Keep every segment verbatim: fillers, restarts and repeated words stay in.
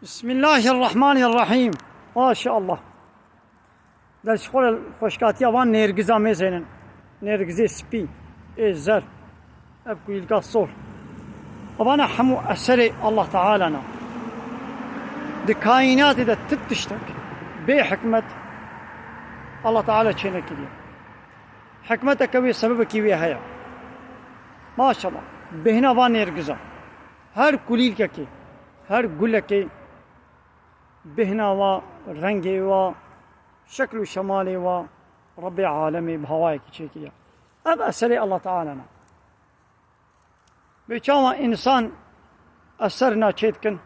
Bismillahirrahmanirrahîm. Maşallah. Dest ji xwe re xweşkatiya van nêrgiza mêzênin. Nêrgizê spî, ê zer. Ev kulîlka sor. Evana hemû eserê Allah Teala ne. Di kaînatê de ti tiştek bê hikmet Allah Teala çênekiriye. Hikmeteke wê, sebebekî wê heye. Maşallah. Bêhna van nêrgiza. Her kulîlkekê, her gulekê bêhna wa, rengê wa, şekl û şemalê wa Rebbê alemê bi hawayekî çêkiriye. Ev eserê Allah Teala ne. Bê çawa însan eser na çêdikin,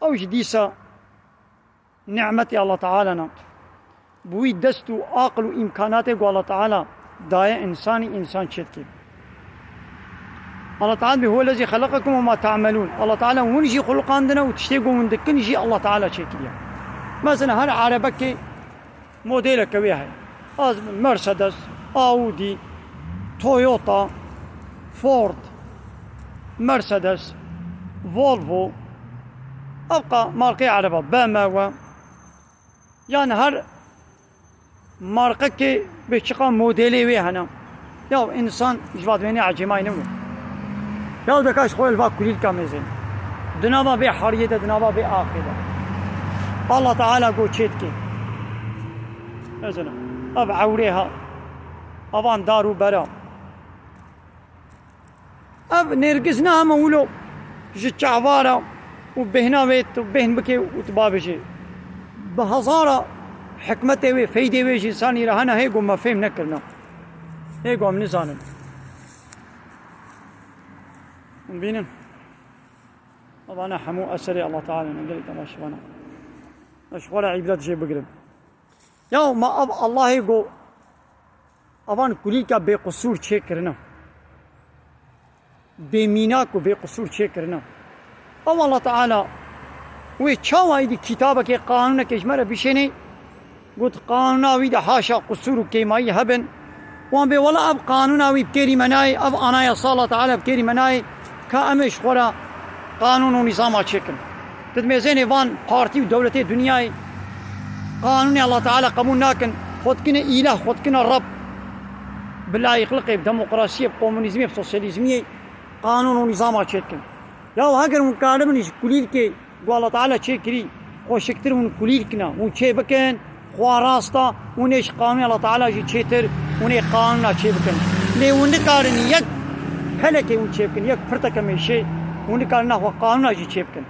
ew ji dîsa nimetê Allah Teala ne. Bi wî dest û aqil û îmkanatê ku Allah Teala daye însanî, însan çêdike. Allah Teala bê, "Huwellezî xeleqekum we ma ta'melûn." Allah Teala hûn jî xulqandine û tiştê ku hûn dikin jî Allah Teala çêkiriye. Mesela her erebekê modeleke wê heye. Ez Mercedes, Audi, Toyota, Ford, Mercedes, Volvo, evqa markê ereba, B M W. Yani her markekê bê çiqa modelê wê hene. Ya însan ji va dimênê ecêmayî nebû. Ya deka ji xwe li va kulîlka mêzên. Di nava vê hariyê de, di nava vê axê de. Allah Teala got çê dike. Mesela, ev ewrê ha. Avan dar û bera. Ev nêrgiz ne hema wilo ji çavara û bêhna wê tu bêhn bikê û tu babêjê. Bi hezara hikmetê wê, feydê wê ji însanî re hene hê ku me fêm nekirine. Hê ku em nizanin. Hûn bînin. Evana hemû eserê Allah Teala ne, gelek temaşevana. Ez ji xwe re îbret jê bigirim. Ya ma ev Allahê ku evan kulîlka bêqisûr çêkirine. Bêmînak û bêqisûr çêkirine. Ew Allah Teala wê çawa êdî kitabekê, qanûnekê ji me re bişênê, got, qanûna wî de haşa qisûr û kêmayî hebin. Wan bê, wela ev qanûna wî bi kêrî me nayê, ev anayasa Allah Teala bi kêrî me nayê, ka em ê ji xwe re qanûn û nîzama çêkin. Tu dimêzênê van partî û dewletê dinyayê qanûnê Allah Teala qebûl nakin, xwe dikine îlah, xwe dikine Reb. Bi layîqliqê, bi demokrasiyê, bi komunîzmê, bi sosyalîzmiyê qanûn û nîzama çêdikin. Ya heger hûn karibin ji kulîlkê ku Allah Teala çêkirî xweşiktir hûn kulîlk ne, hûn çê bikin, xwe rast e, hûn ê ji qanûnê Allah Teala jî çêtir, hûn ê qanûna çê bikin. Lê hûn nikarin yek pelekê hûn çê bikin, yek pirteke mêşê, hûn nikarin naxwe qanûna jî çê bikin.